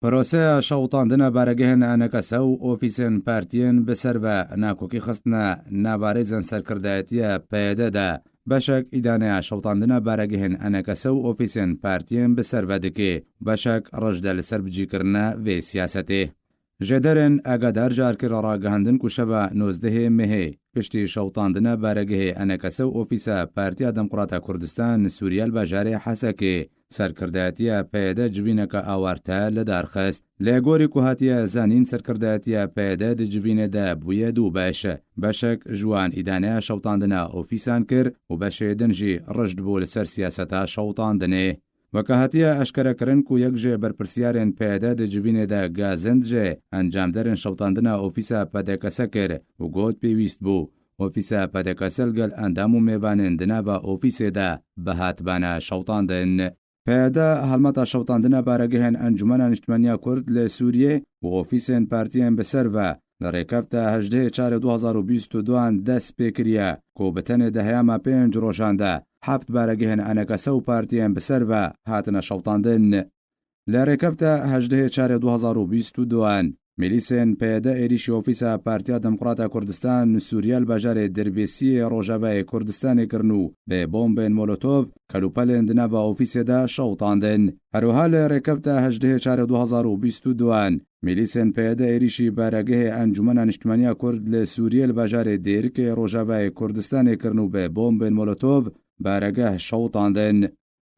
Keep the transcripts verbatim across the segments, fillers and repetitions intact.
Proseya şewitandina baregehên E N K S û ofîsên partiyên bi ser ve nakokî xistine nava rêzên serkirdayetiya P Y D de. Beşek îdaneya şewitandina baregehên E N K S û ofîsên partiyên bi ser ve dike. Beşek rijde li ser bicîkirine vê siyasetê. Jêderên agadar ji Erkê re ragihandin ku şeva nozdehê mehê piştî şewitandina baregehê E N K S û ofîsa Partiya Demokrata Kurdistan Sûriye li bajarê Hesekê, serkirdayetiya P Y D civîneke awarte li dar xist. Lê gorî ku hatiye zanîn, serkirdayetiya P Y D di civînê de bûye du beş. Beşek ji wan îdaneya şewitandina ofîsan kir û beşê din jî rijd bû li ser siyaseta şewitandinê. Weke hatiye eşkerekirin ku yek ji berpirsiyarên P Y D di civînê de gazind jî encamderên şewitandina ofîsa P D K S kir û got pêwîst bû ofîsa P D K S li gel endam û mêvanên di nava ofîsê de bihatibane şewitandin. P Y D helmeta şewitandina baregehên Encûmena Niştimaniya Kurd li Sûriyê û ofîsên partiyên bi ser ve li rêkefta hejdehê çarê du hazar û bîst û duan dest pê kiriye ku bi tenê di heyama pênc rojan de heft baregehên E N K S û partiyên bi ser ve hatine şewitandin. Li rêkefta hejdehê çarê du hazar û bîst û duan, milîsên P Y D êrîşî ofîsa Partiya Demokrata Kurdistan Sûriye li bajarê Dirbêsiyê Rojavayê Kurdistanê kirin û bi bombên molotov kelûpelên di nava ofîsê de şewitandin. Herwiha li rêkefta hejdehê çarê du hazar û bîst û duan, milîsên P Y D êrîşî baregehê Encûmena Niştimaniya Kurd li Sûriyê li bajarê Dêrikê Rojavayê Kurdistanê kirin û bi bombên molotov baregeh şewitandin.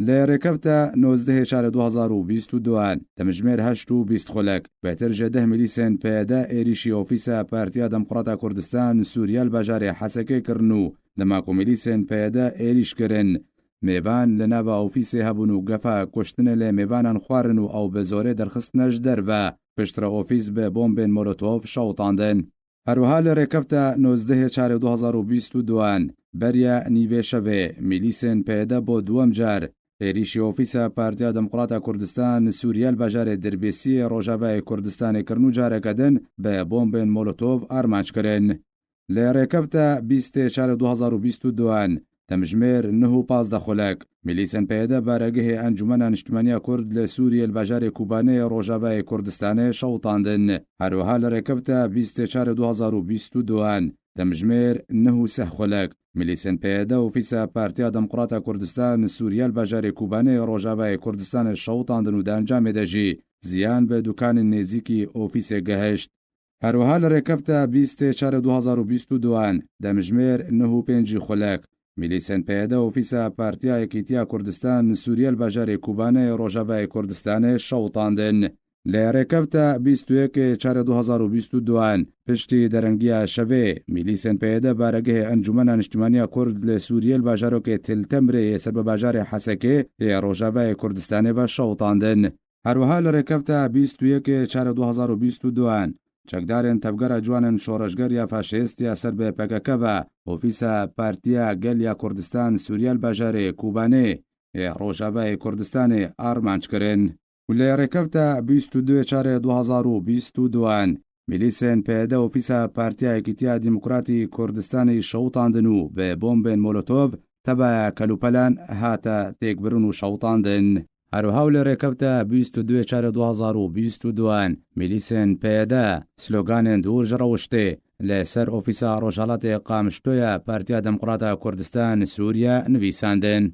Li rêkefta nozdehê çarê du hazar û bîst û duan, demjimêr heşt û bîst xulek, bêtir ji deh milîsên P Y D êrîşî ofîsa Partiya Demokrata Kurdistan Sûriye li bajarê Hesekê kirin û dema ku milîsên P Y D êrîş kirin, mêvan li nava ofîsê hebûn û gefa kuştinê lê mêvanan xwarin û ew bi zorê derxistine ji derve, piştre ofîs bi bombên molotov şewitandin. Herwiha li rêkefta nozdehê çarê du hazar û bîst û duan, beriya nîvê şevê, milîsên P Y D bo duwem car êrîşî ofîsa Partiya Demokrata Kurdistan Sûriye li bajarê Dirbêsiyê Rojavayê Kurdistanê kirin û careke din bi bombên molotov armanc kirin. Li rêkefta bîstê çarê du hazar û bîst û duan, demjimêr neh û pazdeh xulek, milîsên P Y D baregehê Encûmena Niştimaniya Kurd li Sûriyê li bajarê Kobanê Rojavayê Kurdistanê şewitandin. Herwiha li rêkefta bîstê çarê du hazar û bîst û duan, demjimêr neh û sih xulek, milîsên P Y D ofîsa Partiya Demokrata Kurdistan Sûriye li bajarê Kobanê Rojavayê Kurdistanê şewitandin û di encamê de jî ziyan bi dukanên nêzîkî ofîsê gehişt. Herwiha li rêkefta bîstê çarê du hazar û bîst û duan, demjimêr neh û pêncî xulek, milîsên P Y D ofîsa Partiya Yekîtiya Kurdistan Sûriye li bajarê Kobanê Rojavayê Kurdistanê şewitandin. Li rêkefta bîst û yekê çarê du hazar û bîst û duan, piştî derengiya şevê, milîsên P Y D baregehê Encûmena Niştimaniya Kurd li Sûriyê li bajarokê Til Temrê yê ser bi bajarê Hesekê yê Rojavayê Kurdistanê ve şewitandin. Herwiha li rêkefta bîst û yekê çarê du hazar û bîst û duan, çekdarên Tevgera Ciwanên Şoreşger ya Faşîst ya ser bi P K K ve ofîsa Partiya Gel ya Kurdistan Sûriye li bajarê Kobanê yê Rojavayê Kurdistanê armanc kirin. Û li rêkefta bîst û duyê çarê du hazar û bîst û duan, milîsên P Y D ofîsa Partiya Yekîtiya Demokratî Kurdistanê şewitandin û bi bombên molotov tevaya kelûpelan hate têkbirin û şewitandin. Herwiha û li rêkefta bîst û duyê çarê du hazar û bîst û duan, milîsên P Y D sloganên dûr ji rewiştê li ser ofîsa Rojhilatê Qamişlo ya Partiya Demokrata Kurdistan Sûriye nivîsandin.